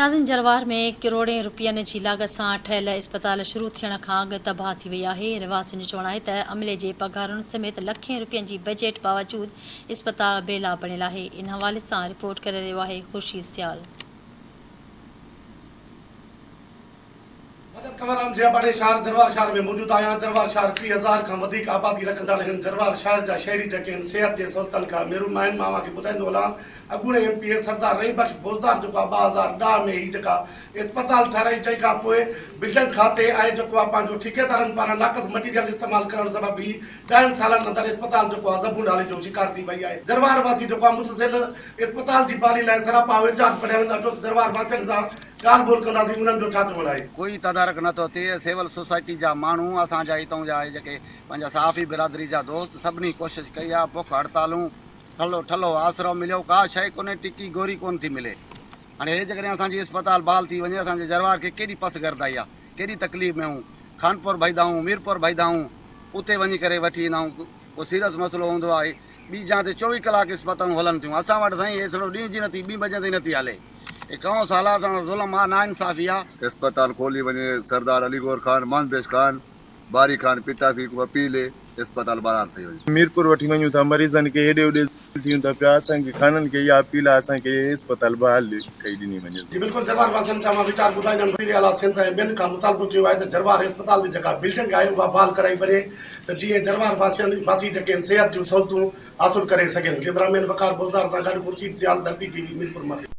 ناظرين جروار ۾ ڪروڙين روپين جي لاڳت سان ٺهيل اسپتال شروع ٿيڻ کان اڳ تباهه ٿي وئي آهي، رهواسين جو چوڻ آهي ته عملي جي پگهارن سميت لکين روپين جي بجيٽ باوجود اسپتال بي لاڀ بڻيل آهي، ان حوالي سان رپورٽ ڪري رهيو آهي خورشيد سيال. مدد ڪنور جي اباڻي شهر جروار شهر ۾ موجود آهيان، جروار شهر 3000 کان وڌيڪ آبادي رکندڙ هن جروار شهر جا شهري جيڪي هن صحت جي سهولتن کان محروم آهن، مان اوهان کي ٻڌائيندو هلان اڳوڻي M P A Sardar Rahim Bakhsh Bozdar جيڪو آهي 2010 ۾ هي جيڪا اسپتال ٺهرائي جنهن کان پوء بلڊنگ کاتي ۽ جيڪو آهي پنهنجو ٺيڪيدارن پاران ناقص مٽيريل استعمال ڪرڻ سبب هي ڏهن سالن اندر اسپتال جيڪو آهي زبون حالي جو شڪار ٿي وئي آهي جروار واسي جيڪو آهي مسلسل اسپتال جي بحالي لاء سراپا احتجاج پڙهيا ويندا اچو ته جروار واسين سان ڳالهه ٻولهه ڪنداسين انهن جو ڇا چوڻ آهي. ڪوئي تدارڪ نه ٿو ٿئي، سول سوسائٽي جا ماڻهو اسان جا هتئون جا جيڪي پنهنجا صحافي برادري جا دوست سڀني ڪوشش ڪئي آهي بک هڙتالون ٿلهو ٺلهو آسرو مليو ڪا شيء ڪونهي ٽڪي گوري ڪونه ٿي ملي هاڻي هي جيڪڏهن اسان جي اسپتال بحال ٿي وڃي اسان جي جروار کي ڪيڏي پسگردائي آهي ڪيڏي تڪليف ۾ آهيون خانپور ڀئيدا آهيون ميرپور ڀئيدا آهيون اتي وڃي ڪري وٺي ايندا آهيون ڪو سيريس مسئلو هوندو آهي ٻي جاء تي 24 ڪلاڪ اسپتالون هلن ٿيون اسان وٽ سائين هي سڙو ڏينهن جي نٿي ٻي بجي تائين نٿي هلي هي ڪئون سالا اسان سان ظلم آ ناانصافي آ. اسپتال کولي وڃي سردار علي گوهر خان محمد بيش خان باري خان پتافي ڪو اپيل اي اسپتال برحال ٿئي وڃي. ميرپور وٺي وڃون ٿا مريضن کي هيڏي هوڏي ٿيون ٿا پيا اسان کي خانن کي اها اپيل آهي اسان کي اهي اسپتال بحال ڪئي ڏني وڃي. جي بلڪل جروار واسين جا مان ويچار ٻڌائيندم وزير اعليٰ سنڌ ۽ ٻين کان مطالبو ڪيو آهي ته جروار اسپتال جي جيڪا بلڊنگ آهي اها بحال ڪرائي وڃي ته جيئن جروار واسين واسي جيڪي آهن صحت جون سهولتون حاصل ڪري سگهن ڪئميرا مين وقار بوزدار سان گڏ خورشيد سيال ڌرتي ٽي وي ميرپور ماٿيلو.